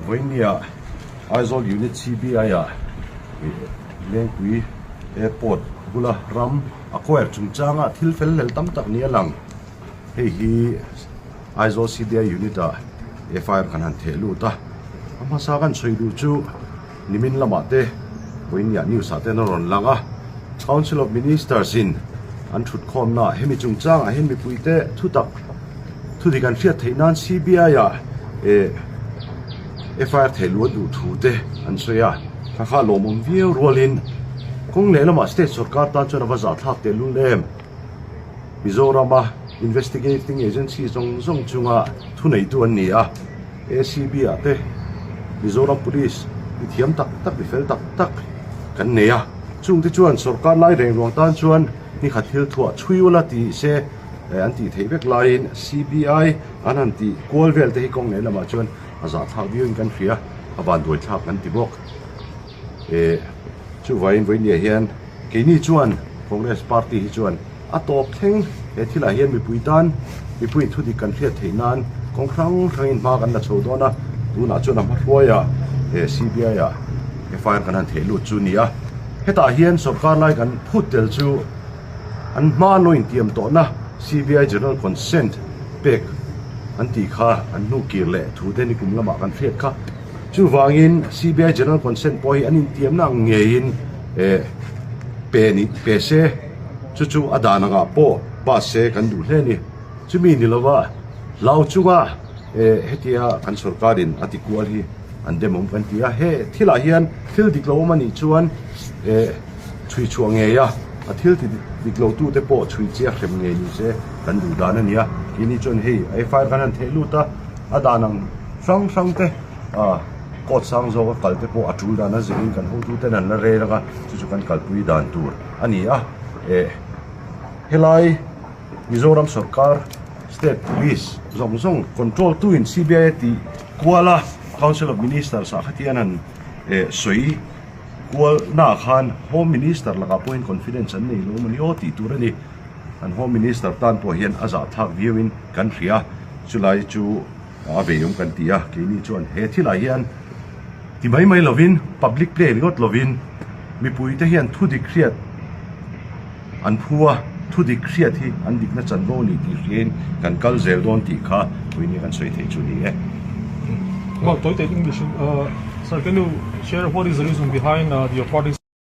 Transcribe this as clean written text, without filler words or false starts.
Vawinia Aizawl Unit CBI ah Lengpui Airport bula ram acquire chungchanga thil fel hlel tam tak ni a lang. Hei hi Aizawl CBI Unit ah FIR kan han theh lut a, a hmasa kan sawi duh chu nimin lamah te vawinia news ah ten a rawn lang a, Council of Ministers in an thutkhawmna ah hemi chungchangah hian mipuite thutak Thudik an hriat theih nan CBI ah eh FIR theih luat duh thu te an sawi a, thla kha lawmawm viau rualin kawng leh lamah state sorkar tan chuan a va zahthlak teh lul em. Mizorama investigating agency zawng zawng chunga thuneitu an ni a, ACB ah te Mizoram Police mi thiam tak tak mi fel tak tak kan nei a, chungte chuan sorkar lai reng ruang tan chuan ni khat thil thuah chhui ula ti se an tih theih vek laiin CBI an han tih kual vel te hi kawng leh lamah chuan a zahthlak viauin kan hria, a vanduai thlak kan ti bawk. Eh chuvangin vawinia hian keini chuan Congress party hi chuan a tawp thleng he thilah hian mipui tan mipuiin thudik kan hriat theih nan kawng hrang hrangin hma kan la chho dawn a, tunah chuan a hmahruaia eh CBI ah FIR kan han theh lut chu a ni a, hetah hian sorkar lai kan phut tel chu. An hma lo intiam tawhna CBI General Consent pek an tih kha an hnu kir leh thu te nikum lamah kan hriat kha. Chuvangin CBI General Consent pawh hi an intiamna ang ngeiin eh pe ni pe se, chu chu a dan angah pawh pass se kan duh hle a ni. Chumi ni lova hlau chunga eh hetia kan sorkarin a ti kual hi an demawm kan ti a. He thilah hian thil dik lo awm a nih chuan eh. Chhui chhuah ngei a, a thil ti dik lo tute pawh chhui chiah hrem ngei ni se kan duh dan a ni a. Keini chuan hei FIR kan han theh lut a, a dan ang hrang hrang te ah court sang zawk a kal te pawh a tul dan a zirin kan hotuten an la rel ang a, chu chu kan kalpui dan tur a ni a. Eh helai Mizoram sorkar state police zawng zawng control tuin CBI a tih kual a, Council of Ministers ah khatian han eh sawi. Kual naah khan Home Minister lakah pawhin confidence an nei lo mawni aw tih tur a ni. An Home Minister tan pawh hian a zahthlak viauin kan hria. Chulai chu a vei awm kan ti a, keini chuan he thilah hian ti mai mai lovin public play ringawt lovin mipuite hian thudik hriat an phu a, thudik hriat hi an dikna chanvo a ni tih hriain kan kal zel dawn tih kha puinia kan sawi theih chu a ni e. Well, Toyota English, uh, sir, can you share what is the reason behind uh, your party's